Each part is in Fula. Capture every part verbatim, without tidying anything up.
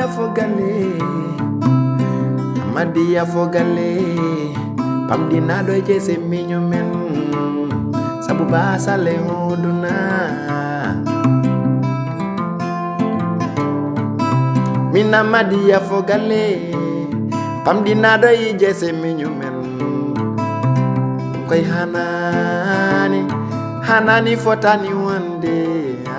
Fo galle, Amadiya fo galle, pamɗinaaɗo e jeese miño men, sabu baasale hooduna. Min Amadiya fo galle, pamɗinaaɗo e jeese miño men, koy hanaani, hanaani fotani wonde. Ah.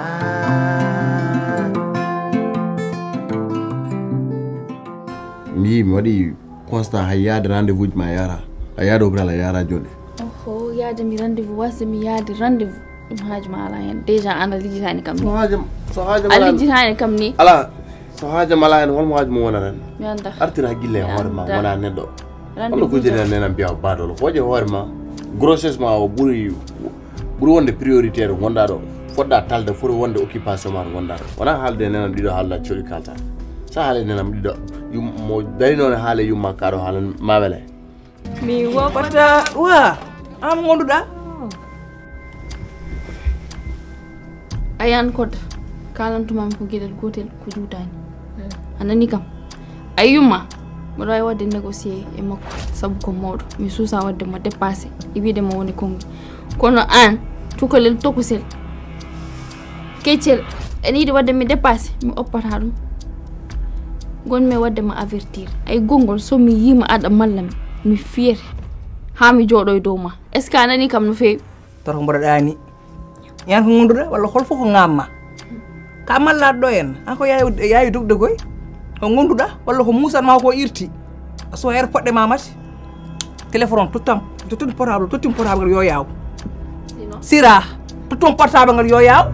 Mi yii, mi waɗi constat, hay yaade rendez-vous ji ma yaara. A yaade hôpital a yaara jonde. Oho, yaade mi rendez-vous, wasde mi yaade rendez-vous. Ɗum haaju ma alaa heen. Déjà, an a lijjitaani kam ni. So haaju, so haaju A ma alaa, lijjitaani kam ni. Alaa, so haaju ma alaa heen, holmo haaju mo wonata heen? Mi anndaa. Artir hakkille e hoore ma, wona neɗɗo. Holno gujjata nena mbiya o baadoolo? Ko waɗi hoore ma? Grossesse ma o ɓuri, ɓuri wonde prioritaire ngonɗaa ɗo. Fotɗa talde, foti wonde occupation ma to ngonɗaa ɗo. Wona haalde nena ɗiɗo haala coli kalta. Sa haale nena ɗiɗo, yum-, mo darino ne haale yumma kaɗo haala ma wele. Mi woppata wa, am ngonduɗa? A yan Kodda, kalantumami ko geɗel gotel ko juutani. A nani kam? A yumma, mboɗo wawi wadde négocier e makko, sabu ko mawɗo. Mi suusa wadde mo dépassé, e wiide mo woni kongi. Kono an, cukalel tokusel, keccel, ene yiɗi wadde mi dépassé, mi oppata ɗum. Gonmi e wadde ma avertir. Ay gongol, so mi yima aɗa malla mi, mi fiyete. Ha mi jooɗo e dow ma. Est-ce que a nani kam no feewi? Tato mboɗo ɗaani. Yan ko ngonduɗa walla hol fof ko ngamma? Ka mallaɗo ɗo en. An ko yawi, yawi dogde koy. Ko ngonduɗa walla ko musanma ko irti? A suwa her poɗɗe ma mati. Téléphone on, tottam, tottum portable, tottum portable ngal yo yaaw. Sira, tottum portable ngal yo yaaw.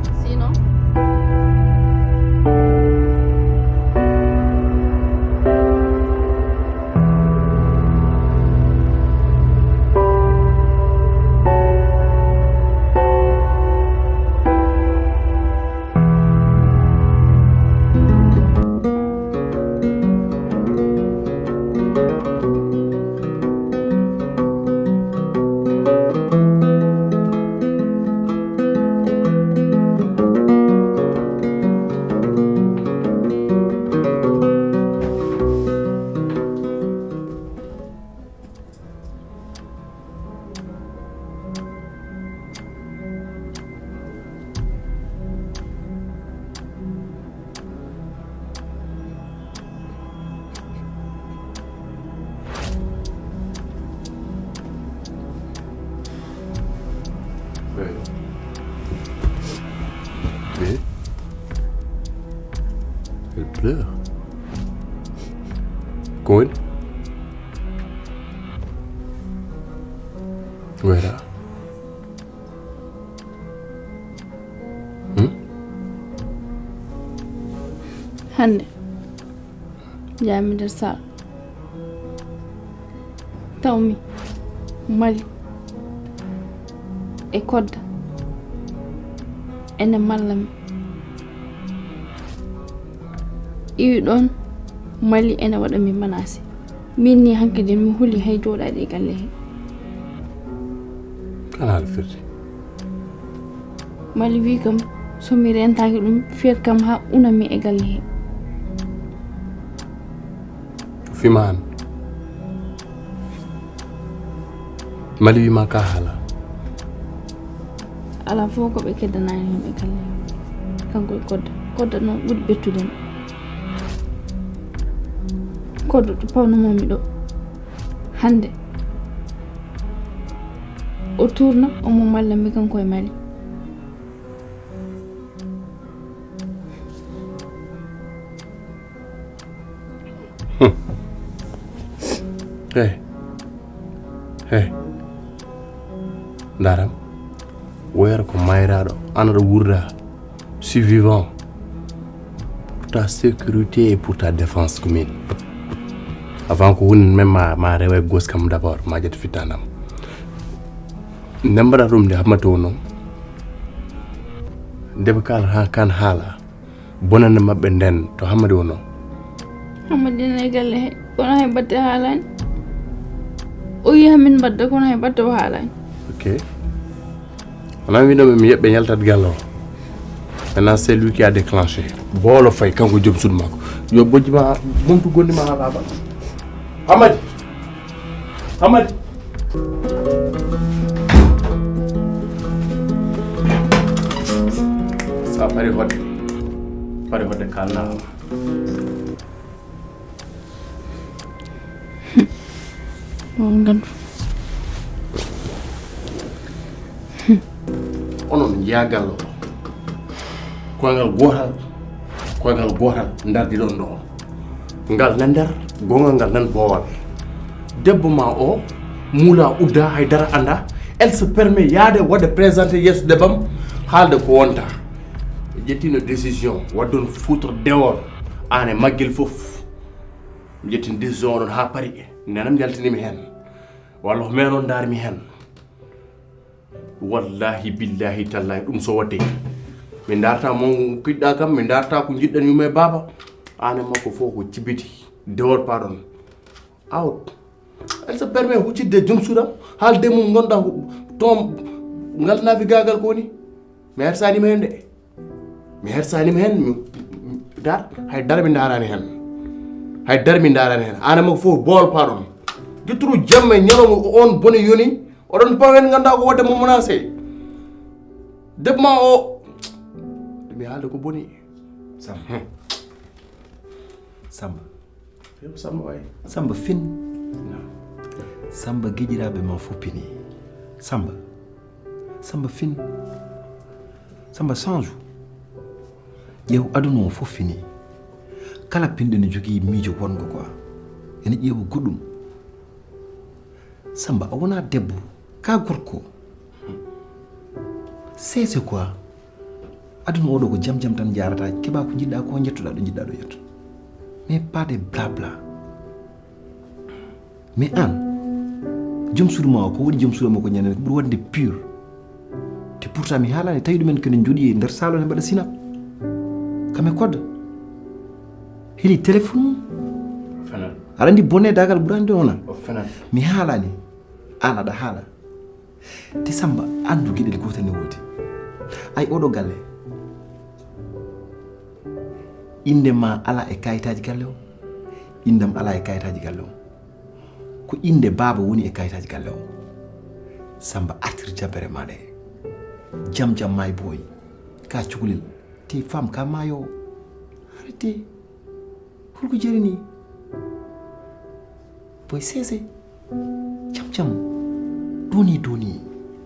Oui. Oui. Elle pleure. Cohen. Voilà. Hmm? Hannde, njaami nder saal. Tawmi Mali e Kodda ene malla mi. Iwi ɗoon Mali ene waɗa mi menacé. Min ni hankadi mi huli hay jooɗaade e galle he. Kala haala firti. Mali wi kam so mi rentaaki ɗum, fiyat kam haa una mi e galle he. Ko fima an. Mali wi ma ka haala. Alaa fof ko ɓe keddanaani heen e galle he. Kanko e Kodda. Kodda noon ɓuri ɓettude mi. Kodda to pawnumo mi ɗo. Hannde. O tuurna, omo malla mi kanko e Mali. Hmm. Hey. Hey. Ndaram. Woyata ko mayraaɗo, an aɗa wuurda. Je suis vivant. Pour ta sécurité et pour ta défense ko min. Avant ko woni même ma, ma rewe gos kam d'abord, ma ƴetta fittandam. Nde mbaɗa ɗum nde hammata wonno. Nde ɓe kala ha kan haala. Bonande maɓɓe nden to hammadi wonno. Hammadi ene e galle he. Kono hay batte haalani. O wi hamin mbadda kono hay batte o haalani. Ok. Wona winoɓe mi yeɓɓe yaltat galle o. Maintenant c'est lui qui a déclenché. Boolo fay kanko joom suudu makko. Yo bojji ma, momtu gondi ma haa laaɓa. Hamadi! Hamadi! Sa fari hodde, fari hodde kalnaa ma. On ngandu. Onon njiyaa galle o. Koyngal gootal, koyngal gootal ndardiɗon ɗo. Ngal nan nder, gongal ngal nan boowal. Debbo ma o, muula udda, hay dara annda. Elle se permet yaade waɗde présenté yeeso debbo am, haalde ko wonta. Ƴettino décision, waɗɗon foutre dehors, aan e Maguel fof. Mi ƴettino décision oɗon haa paari. Nenam yaltinimi heen. Walla ko meen on ndaarmi heen. Wallahi, billahi, tallahi, ɗum so waɗde. Mi ndaarta mo kiɗɗa kam, mi ndaarta ko njiɗɗen yumma e baaba. Aan e makko fof ko cibiti. Dehors, pardon. Out. Elle se permet huccitde joom suudu am, haalde mum, ngonɗa toon ngal nafigaagal ko woni. Mi hersaani ma heen de. Mi hersaani ma heen, mi, mi, dar, hay dara mi ndaaraani heen. Hay dara mi ndaaraani heen. Aan e makko fof boowal pardon. Jotturu jamma e ñalawma on bone yoni, oɗon pawa heen ngannda ko waɗde mo menacé. Debbo ma o, mi haalde ko boni. Samba. Samba. Yo Samba waay. Samba fin. Samba giƴiraaɓe ma fof pini. Samba. Samba fin. Samba change. Ƴeew aduna o fof fini. Kala pinɗo ne jogii miijo wongo quoi. Ene ƴeewa goɗɗum. Samba, a wonaa debbo, ka gorko. Seese quoi. Aduna oɗo ko jam jam tan jarata, keɓa ko njiɗɗa ko, jettoɗa ɗo njiɗɗa ɗo yetto. Mais pas des blabla. Mais aan, joom suudu ma o, ko waɗi joom suudu ma ko ñande ko ɓuri waɗde pur. Te pourtant mi haalaani, tawi ɗumen kene jooɗi e nder salon he mbaɗa sinap. Kame kodda. Heli téléphone mum. Fenan. Aɗa anndi bonne dagal ɓurani ɗo wona. O fenan. Mi haalaani. Aan aɗa haala. Te Samba, anndu geɗel gootel ne woodi. Ay oɗo galle. Innde ma ala e kayitaaji galle o. Innde am ala e kayitaaji galle o. Ko innde baaba woni e kayitaaji galle o. Samba artir jabbere ma nde. Jam jam may boy. Ka cukalel. Te femme ka maayo. Arrêtez. Holko jari ni? Boy seese. Jam jam. Doni doni.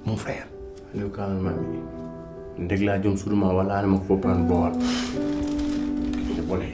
Mon frère. Aliou kalan mami. Ndegla joom suudu ma walla aan e makko fof paan boowal. Nde bone.